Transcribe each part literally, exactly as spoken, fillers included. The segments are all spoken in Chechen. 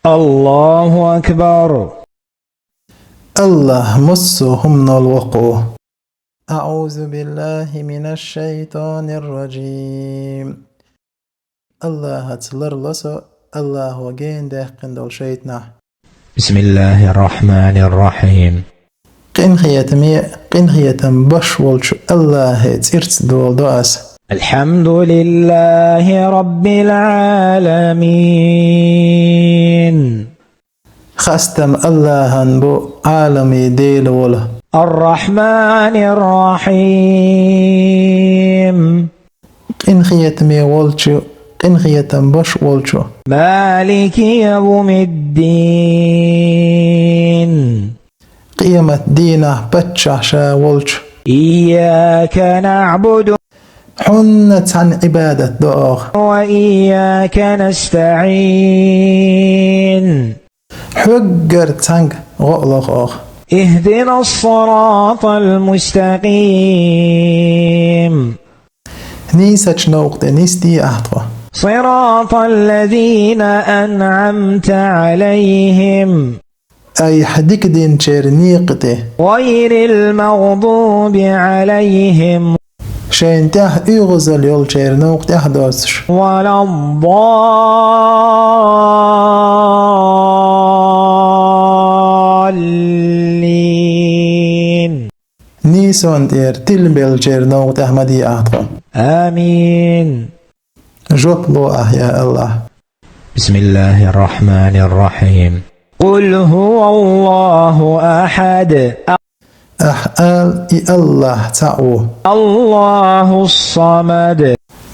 الله أكبر. АллахӀ массо а хӀуманал воккха ву. أعوذ بالله من الشيطان الرجيم. АллахӀаца ларло со АллахӀо гена даьккхина долу шайтӀанах. بسم الله الرحمن الرحيم. Къинхетаме, къинхетам беш волчу АллахӀан цӀарца доладо ас. الحمد لله رب العالمين. Хастам АллахӀан бу, Ӏаламийн Дела волу. الرحمن الرحيم. Къинхетаме волчу, къинхетам беш волчу. مالك يوم الدين. Къемат дийнахь паччахь ша волчу. إياك نعبد. Хьуна цхьанна Ӏибадат до оха. وإياك نستعين. Хьоьгара цхьаьнга гӀо а лоху оха. اهدنا الصراط المستقيم. Нийсачу новкъа тӀе нисде ахьа тхо. صراط الذين أنعمت عليهم. Айхьа дика динчеран некъа тӀе. غير المغضوب عليهم. Шайна тӀехь оьгӀазалла йолчеран новкъа тӀехь доцуш. ولا الضالين. Нийсонна тӀера тилабеллачеран новкъа тӀехь ма де ахьа тхо. آمين. Жоп ло ахьа, я АллахӀ. بسم الله الرحمن الرحيم. قل هو الله أحد. Ахьа ала, и АллахӀ цхьаъ ву. الله الصمد.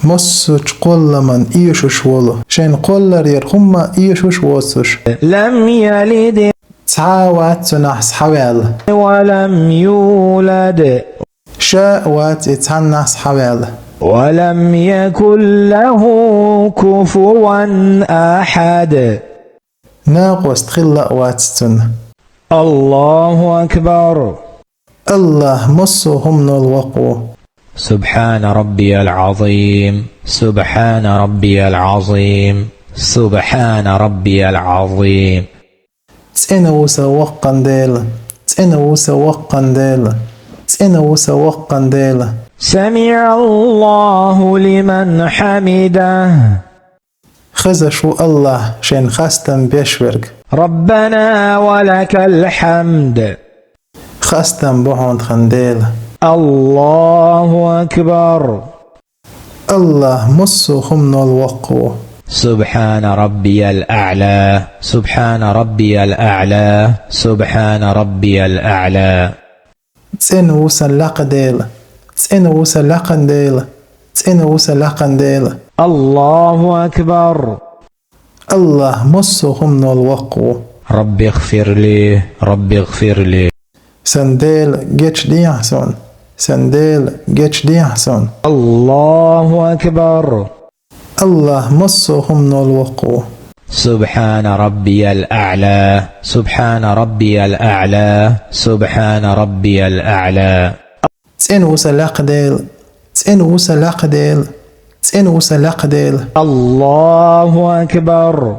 Массо а кхолламан эшуш волу. Шайна кхолларера хӀумма эшуш воцуш. لم يلد. Цхьа а вац цунах схьаваьлла. ولم يولد. Ша а вац и цхьаннах схьаваьлла. ولم يكن له كفوا أحد. Накъост хилла а вац цунна. الله أكبر. АллахӀ массо а хӀуманал воккха ву. سبحان ربي العظيم. سبحان ربي العظيم. سبحان ربي العظيم. ЦӀена ву сан воккхан Дела, цӀена ву сан воккхан Дела, цӀена ву сан воккхан Дела. سمع الله لمن حمده. Хезаш ву АллахӀ шайна хастам беш верг. ربنا ولك الحمد. Хастам бу хьуна тхан Дела. الله أكبر. АллахӀ массо а хӀуманал воккха ву. سبحان ربي الأعلى. سبحان ربي الأعلى. سبحان ربي الأعلى. ЦӀена ву сан лакха Дела, цӀена ву сан лакха Дела, цӀена ву сан лакха Дела. الله أكبر. АллахӀ массо а хӀуманал воккха ву. رب اغفر لي. رب اغفر لي. Сан Дела, гечдехьа суна. Сан Дела, гечдехьа суна. الله أكبر. АллахӀ массо а хӀуманал воккха ву. سبحان ربي الأعلى. سبحان ربي الأعلى. سبحان ربي الأعلى. ЦӀена ву сан лакха Дела, цӀена ву сан лакха Дела, цӀена ву сан лакха Дела. الله أكبر.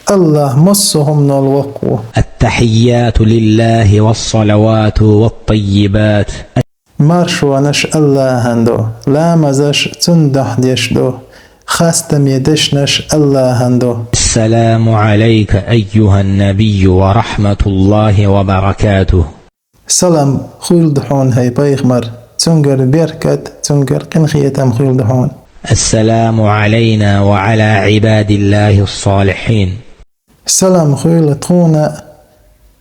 АллахӀ массо а хӀуманал воккха ву. التحيات لله والصلوات والطيبات. Маршонаш АллахӀан ду, ламазаш цунна дуьхьа деш ду, хастаме дешнаш АллахӀан ду. السلام عليك أيها النبي ورحمة الله وبركاته. Салам хуьлда хьуна, хӀай пайхамар, цуьнгара беркат, цуьнгара къинхетам хуьлда хьуна. السلام علينا وعلى عباد الله الصالحين. Салам хуьлда тхуна,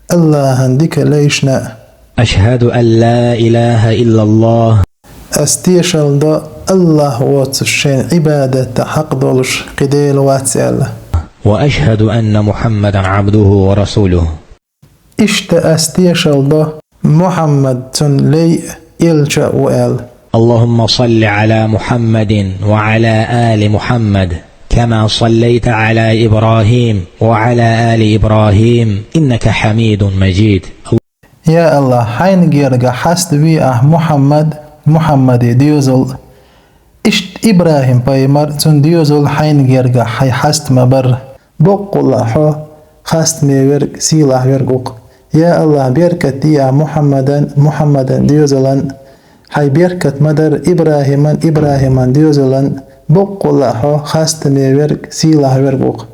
АллахӀан дика лайшна. أشهد أن لا إله إلا الله. Ас тешалла до АллахӀ воцуш шайна Ӏибадатта хьакъ долуш кхин Дела вац аьлла. وأشهد أن محمدا عبده ورسوله. Иштта ас тешалла до Мухьаммад цуьнан лай а, элча а ву аьлла. اللهم صل على محمد وعلى آل محمد كما صليت على إبراهيم وعلى آل إبراهيم إنك حميد مجيد. Я АллахӀ, хьайна гергахь хьаставе ахь Мухьаммад, Мухьаммаде доьзал. Иштта ИбрахӀим-пайхамар, цуьнан доьзал хьайна гергахь хьай хьаста ма барра. Боккъалла хьо хастаме верг, сийлахь верг ву-кх. Я АллахӀ, беркат де Ахь Мухьаммадан, Мухьаммадан доьзалан, Хьай беркат ма дарра ИбрахӀиман, ИбрахӀиман доьзалан, боккъала а Хьо хастаме верг, сийлахь верг ву-кх.